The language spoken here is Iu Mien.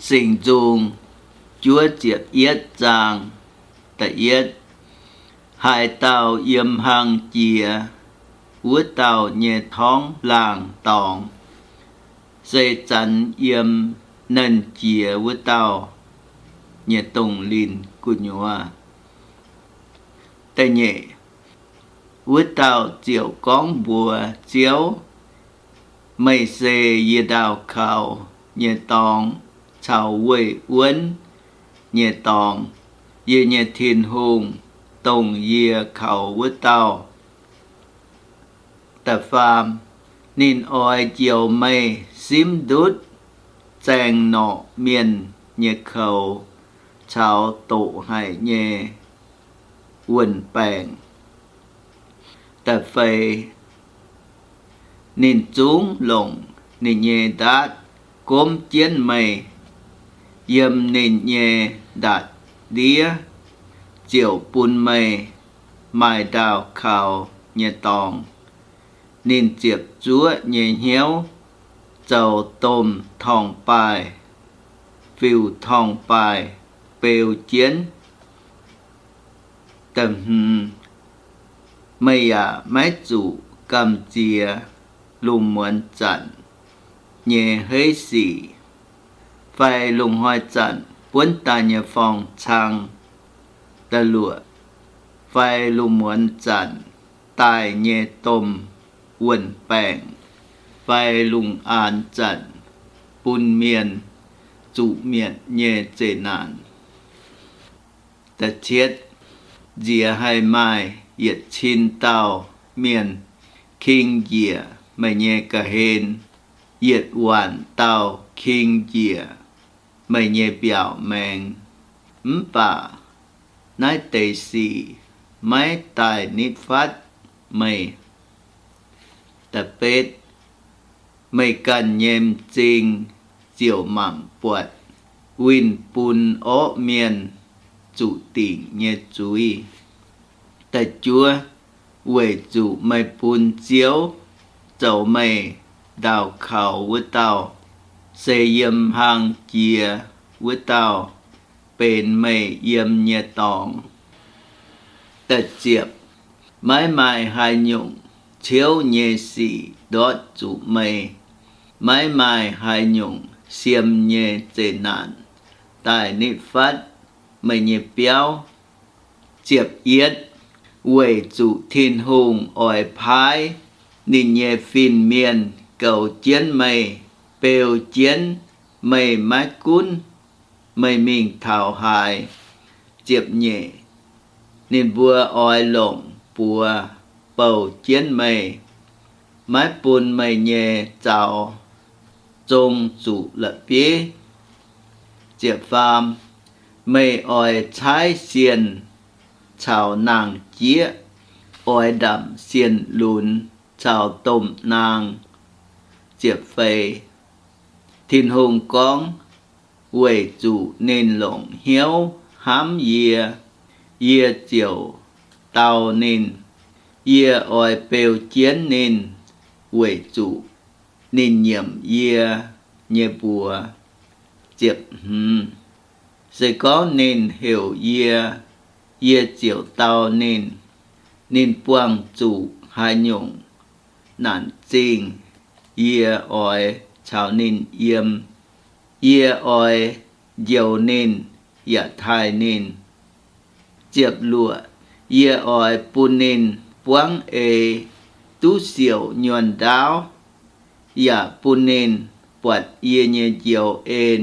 Singx Nzung juov ziepc yietv zaang. Da'yietv, haaix dauh yiem hlang jiex wuov dauh nyei torngv laangh dorngx, se zanx yiem nernh jiex wuov dauh nyei dongh linh gu'nyuoz. Da'nyeic, wuov dauh ziouc gorngv mbuox Ziouv, Meih se yie ndaauh kaux nyei dorngx caux weih wuonv nyei dorngx, yie nyei Tin-Hungh, dongh yie kaux wuov dauh. Da'faam, ninh oix njoux meih simv ndutv zaeng norqc mienh nyei koux caux doqc haic nyei wuon-baengc. Da'feix, ninh zungv longc ninh nyei ndaatv gomv jienv meih. Yiem ninh nyei ndaatv-ndiev ziouc bun meih maaih ndaauh kaux nyei dorngx. Ninh ziepc zuoqv nyei hnyouv zoux domh torngv-baaih, fiuv-torngv-baaih beu jienv. Da'hmz, meih yaac maiv zuqc gamh nziex lungh muonz zanc nyei heiv sic, fai lungh hnoi zanc buonv daaih nyei forng-cang. Da'luoqc, fai lungh muonz zanc daaih nyei domh wuon-baengc, fai lungh aanx zanc bun mienh zuqc mietc nyei zeqc naanc. Da'cietv, nziex haih maaih yietc cin dauh mienh king njiec meih nyei ga'hlen, yietc waanc dauh king njiec meih nyei mbiaauc maengx, mv baac naaiv deix sic maiv daaih nitv fatv meih. Da'betv, meih ganh nyei m'zing ziouc mangc buatc winh bun orqv mienh zuqc dingc nyei zuiz. Da'juov, weic zuqc meih bun Ziouv zoux meih ndaauh kaux wuov dauh, se yiem hlang jiex wuov dauh benx meih yiem nyei dorngx. Da'ziepc, maiv maaih haaix nyungc ciouv nyei sic ndortv zuqc meih, maiv maaih haaix nyungc siem nyei zeqc naanc daaih nitv fatv meih nyei biauv. Ziepc yietv, weic zuqc Tin-Hungh oix paaiv ninh nyei fin-mienh goux jienv meih, beu jienv meih maiv gunv meih mingh taux haaix. Ziepc nyeic, ninh mbuo oix longc buoz bouh jienv meih, maiv bun meih nyei zaux zong zuqc la'bieiv. Ziepc faam, meih oix caaiv sienh caux naang-jieqv, oix ndamc sienh lunx caux domh naang. Ziepc feix, Tin-Hungh gorngv, weic zuqc ninh longc hnyouv hnamv yie, yie ziouc dau ninh. Yie oix beu jienv ninh, weic zuc ninh nyiemc yie nyei mbuox. Ziepc hmz, se gorngv ninh heuc yie, yie ziouc dau ninh. Ninh buangh zuqc haaix nyungc naanc zingh, yie oix caux ninh yiem. Yie oix njoux ninh yaac taaih ninh. Ziepc luoqc, yie oix bun ninh buangv eix duqv siouc nyuonh ndaauv, yaac bun ninh buatc yie nyei njoux en.